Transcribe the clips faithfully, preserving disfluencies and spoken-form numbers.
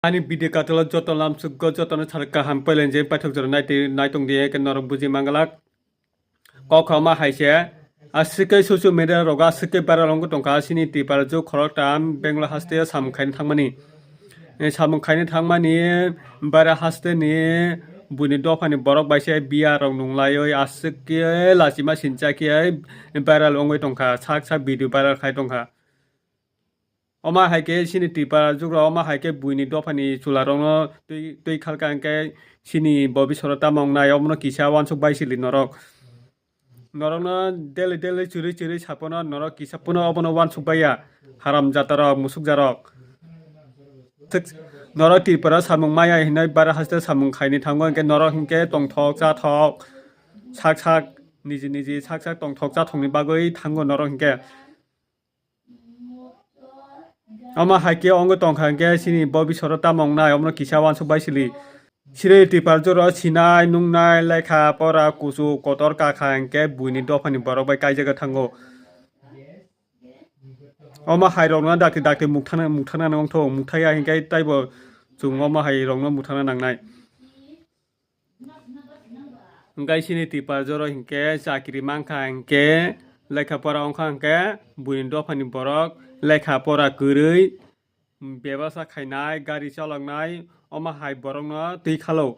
Ani video katalo joto lamsukgo jotono sal kaham pailen je paithak jora naitwi naitung di eke norok buji manglak. Kok khama hai se aswk khe social media rogo aswk khe viral wngwi tongkha chini Tripura jug khoroktham Bangalore haste samung khaina thangmani. E, samung khaina thangmani bara haste ni buini dophani borok bai se biya rok nunglaiwi aswk khe lachima sincha khe viral wngwi tongkha, sak sak video viral khai tongkha. Omo hai khe chini Tripura jugra omo hai khe buini dophani chwla rokno twi, twi khalka hwnkhe chini bobisoro tamo wngnai omono kisa uansuk bai sili norok. Norokno daily daily chwrwi chwrwi sapono norok kisa pono obono uansuk baiya. Haram jatarok, musuk jarok. Thik norok Tripura samung maya hinwi bara haste samung khaini thango hwnkhe norok hwnkhe tongthok chathok sak sak niji niji sak sak tongthok chathokni bagwi thango norok hwnkhe. Omo hai khe wngwi tongkha hwnkhe chini bobisoro tamo wngnai omono kisa uansuk bai sili. Chini Tripura juro sinai nungnai lekha pora kuchuk kotor kakha hwnkhe buini dophani borok bai kaijagwi thango. Omo hai rokno dakti dakti mukthana mukthana nangthok, mukthaya hwnkhe taibo chwng omo hai rokno mukthana nangnai. Hwnkhe chini Tripura joro hinkhe chakri mankha hinkhe lekha pora wngkha hinkhe buini dophani borok lekha pora kwrwi bebasa khainai gari chaloknai omo hai borokno twi khalo.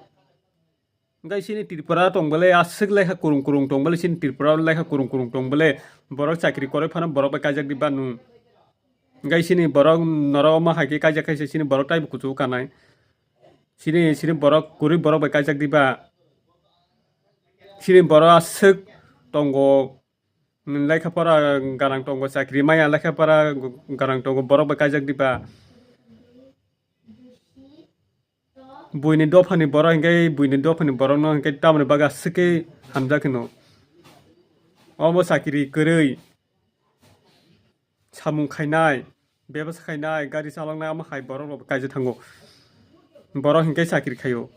Hwnkhe chini Tripura tongbole aswk lekha kwrwng kwrwng tongbole chini Tripura lekha kwrwng kwrwng tongbole borok chakri kwrwi phano borok bai kaijak di ba nwng. Hwnkhe chini borok norok omo hai khe kaijak khaisa chini borok taibo kuchugo kanai. Chini, chini borok kwrwi borok bai kaijak diba. Chini borok aswk tongo, lekha pora ganang tongo, chakri maya lekha pora ganang tongo, borok bai kaijak diba. Buini dophani borok hinkhe buini dophani borokno hinkhe tamoni bagwi aswk khe hamjak hino. Omo chakri kwrwi. Samung khainai, bebasa khainai, gari chaloknai, omo hai borok rok kaijak thango. Borok hinkhe chakri khaio.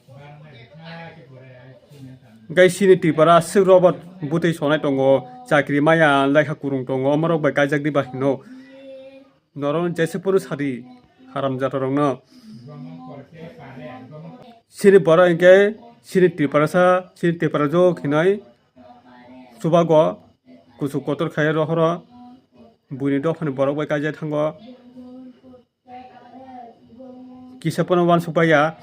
Hinkhe chini Tripura aswk robot bwtwi sonai tongo, chakri maya, lekha kwrwng tongo, omorok bai kaijak diba hino. Norok jesa phuru sadi, haram jatorokno. Chini borok hinkhe chini Tripurasa, chini Tripura jok hinoi chubago, kuchuk kotor khai rohoro, buini dophani borok bai kaijak thango. Kisa phano uansuk baiya,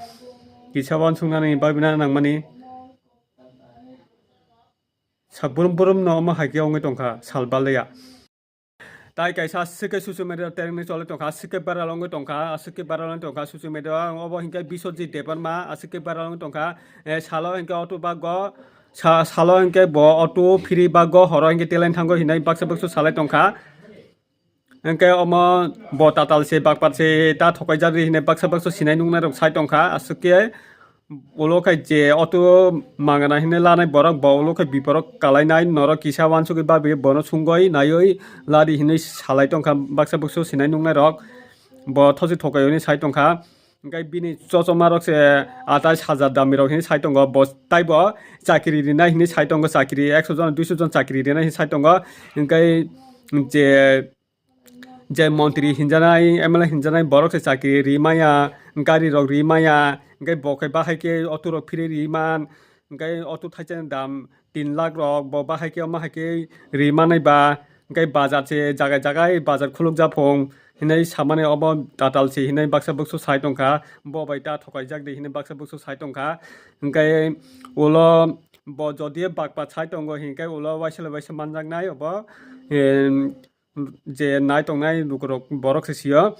kisa uansuknani babina nangmani. Sa brum brum no omo hai khe wngwi tongkha sal balya. Tai kaisa aswk khe social media tereng ni choli tongkha, aswk khe viral wngwi tongkha, aswk khe viral wngwi tongkha social media o. Obo hinkhe Biswajit Debbarma aswk khe viral wngwi tongkha. Eh, salo hinkhe auto bago, sa-, salo hinkhe bo auto phiri bago, horo hinkhe teleng thango hinwi baksa baksa salai tongkha. Hinkhe omo bo tatal se bakpat se ta thokaijak ri hinwi baksa baksa sinai nungnai rok sai tongkha, aswk khe ulo khe je auto mangana hinwi lanai borok, bo ulo khe biborok kalainai, norok kisa uansugwi babi bono sungwi naiwi ladi hinwi salai tongkha baksa baksa sinai nungnai rok. Bo thosi thokai hwnwi sai tongkha. Hinkhe bini chochoma rok se atais hajar dami rok hinwi sai tongo. Bo taibo chakri rinai hinwi sai tongo, chakri ekso jon, duiso jon chakri rinai hinwi sai tongo. Hinkhe je je montri hinjanai, M L A hinjanai, borok se chakri ri maya, gari rok ri maya, hinkhe bo khe bahai khe auto rok phiri ri man, hinkhe auto thaisa ni dam tin lakh rok, bo bahai khe omo hai khe ri manai ba, hinkhe bazar se jagai jagai bazar khuluk japhung hinwi samani obo tatal se hinwi baksa baksa sai tongkha, bo bai ta thokaijak de hinwi baksa baksa sai tongkha, hinkhe ulo bo jodi bakpa sai tongo hinkhe ulo waisale waisa manjaknai obo, em, je nai tongnai lukurok borok se sio.